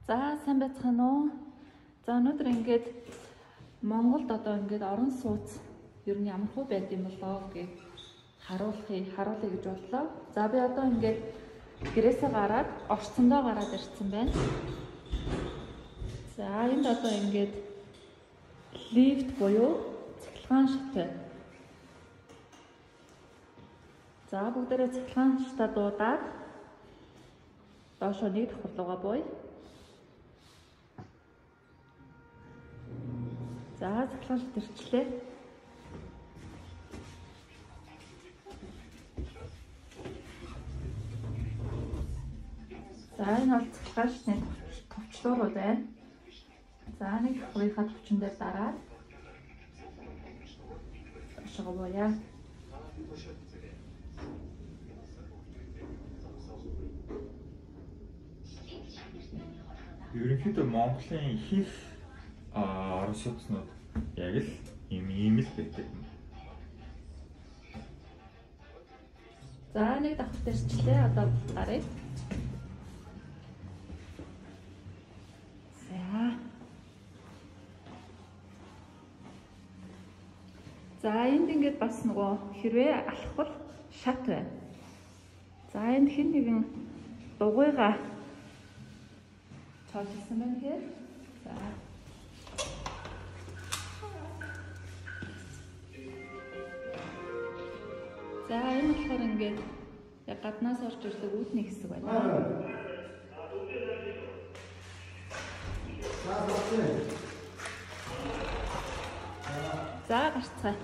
За сайн байцгаана уу? За өнөөдөр ингээд Монголд одоо ингээд орон сууц ер нь ямар хөө байд юм болоо гэж харуулъя гэж бодлоо. За би одоо ингээд гэрээсээ гараад орцондоо гараад ирсэн байна. За энд одоо ингээд лифт буюу цахилгаан шат байна. За бүгдээрээ цахилгаан шатаа дуудаад доошоо нэг давхарлуугаа буй. За цахилгаан шат ирчлээ. За энэ бол цахилгаан шатны товчлуурууд байна. За нэг давхрынхаа товчон дээр дараад доошоо буяа. Ерөнхийдөө Монголын ихэнх орон сууцнууд яг л ийм л байдаг. За нэг давхар ирчлээ. Одоо гаръя. За. За энд ингээд бас нөгөө хэрвээ алхвал шат байна. За энд хэн нэгэн дугуйгаа цоолсон байна гэхээр. За. За энэ болохоор ингээд яг гаднаас орж ирдэг үүдний хэсэг байна. За гарцгаая.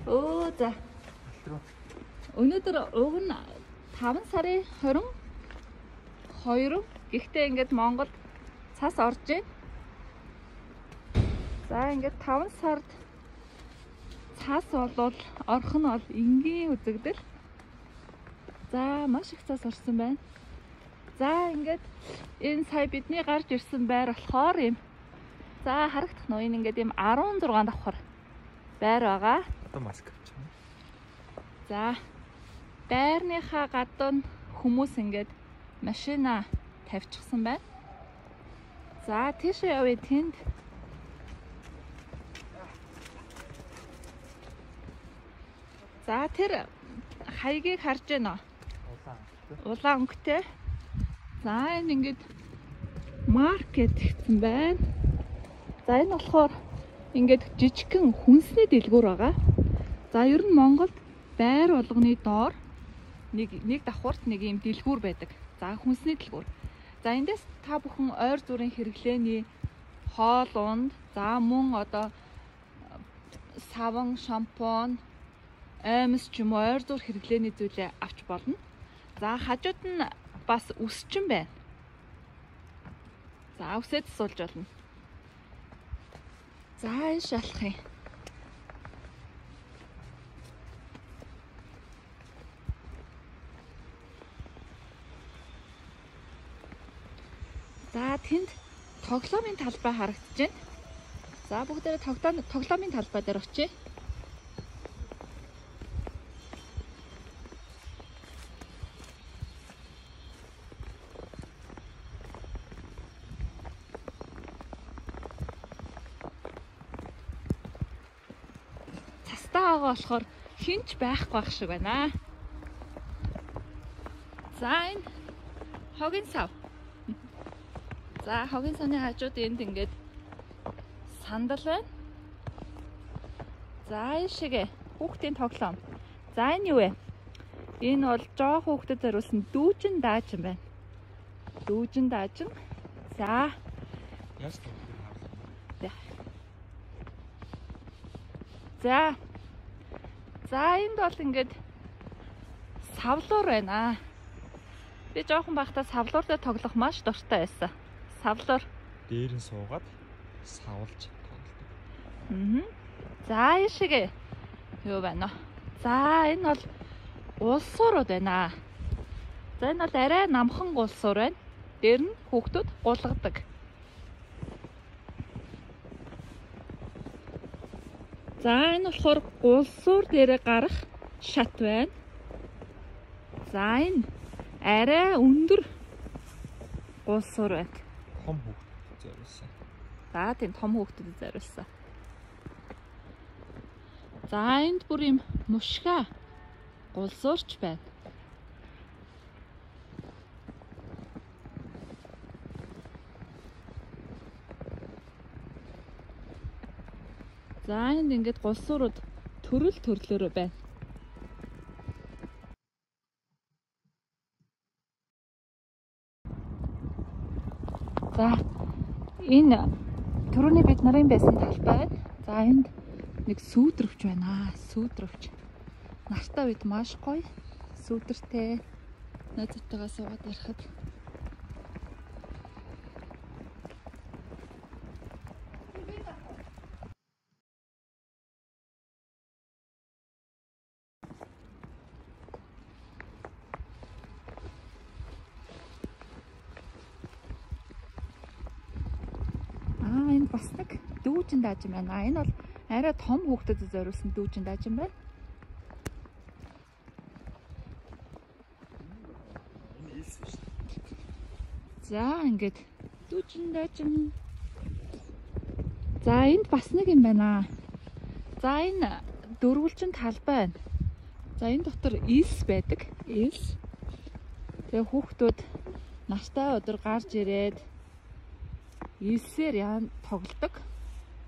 Оо за. Өнөөдөр уг нь 5 сарын 22. Гэхдээ ингээд Монголд цас орж байна. За ингээд 5 сард цас болвол орох нь бол энгийн үзэгдэл. За маш их цас орсон байна. За ингээд энэ сая бидний гарч ирсэн байр болохоор юм. За харагдах нь энэ ингээд юм 16 давхар байр байгаа. Одоо маск авчихна. За байрныхаа гадна хүмүүс ингээд машина тавьчихсан байна. За тийшээ явъя тэнд. За тэр хаягийг харж байна уу? Улаан өнгөтэй. За энэ ингээд маркет гэсэн байна. За энэ болохоор ингээд жижигхэн хүнсний дэлгүүр байгаа. За ер нь Монголд байр болгоны доор нэг давхарт нэг ийм дэлгүүр байдаг. За хүнсний дэлгүүр. За эндээс та бүхэн ойр зүрийн хэрэглээний хоол унд, за мөн одоо саван, шампунь, аймс ч юм уу ойр зур хэрэглээний зүйлээ авч болно. За хажууд нь бас үсчин байна. За үсээд суулж болно. За энэ шалах юм. За тэнд тоглоомын талбай харагдаж байна. За бүгдээрээ тоглоомын талбай дээр очие. Цастаа байгаа болохоор хинч байхгүй байх шиг байна. За энэ хогийн сав. За хогийн савны хажууд энд ингээд сандал байна. За энэ шигэ хүүхдийн тоглоом. За энэ юу вэ? Энэ бол жоох хүүхдэд зориулсан дүүжин даажин байна. Дүүжин даажин. За. За. За энд бол ингээд савлуур байна. Би жоохон байхдаа савлуур дээр тоглох маш дуртай байсан. Савлуур. Дээр нь суугаад савлж тоглодог. За энэ шиг юу байна вэ? За энэ бол улсуурууд байна. За энэ бол арай намхан улсуур байна. Дээр нь хүүхдүүд гулгадаг. За энэ болохоор гулсуур дээрээ гарах шат байна. За энэ Арай өндөр гулсуур байна. Том хүүхдэд зориулсан. За тийм том хүүхдэд зориулсан. За энд бүр юм мушга гулсуурч байна. За энд ингээд гулсуурууд төрөл төрлөөрөө байна. За энэ түрүүний бид нарын байсан талбай байна. За энд нэг сүүдрөвч байна. Сүүдрөвч. Нартай үед маш гоё. Сүүдэртэй найзуудтайгаа суугаад ярихад. Энэ бас нэг дүүжин даажин байна. Энэ бол арай том хүүхдэд зориулсан дүүжин даажин байна. За ингээд дүүжин даажин. За энд бас нэг юм байна. За энэ дөрвөлжин талбай байна. За энэ дотор элс байдаг. Элс. Тэгээ хүүхдүүд нартай өдөр гарч ирээд элсээр яан тоглодог.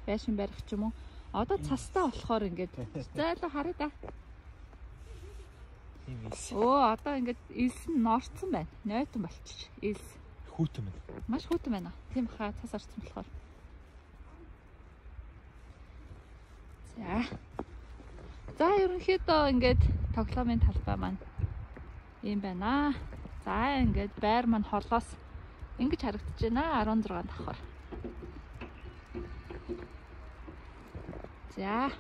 Байшин барих ч юм уу. Одоо цастай болохоор ингээд зайлаа харъя да. Тийм элс. Өө одоо ингээд элс нь норцсон байна. Нойтон болчих. Элс. Хүйтэн байна. Маш хүйтэн байна. Тийм хаа цас орсон болохоор. За. За ерөнхийдөө ингээд тоглоомын талбай маань ийм байна. За ингээд байр маань холоос ингэж харагдаж байна 16 давхар. За.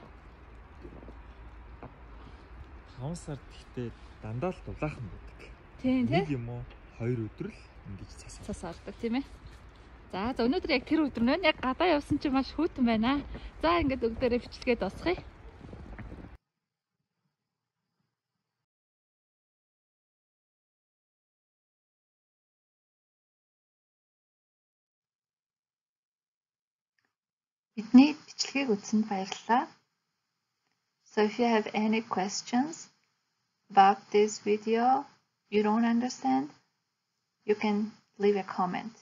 5 сард гэхдээ дандаа л дулаахан байдаг. Тийм тий. Нэг юм уу 2 өдөр л ингэж цас ордог тийм ээ. За за өнөөдөр яг тэр өдөр нэ яг гадаа явсан чинь маш хүйтэн байна. За ингээд өгдөрөө бичлэгээ дуусгая. Бидний бичлэгийг үзсэнд баярлалаа. So if you have any questions about this video you don't understand, you can leave a comment.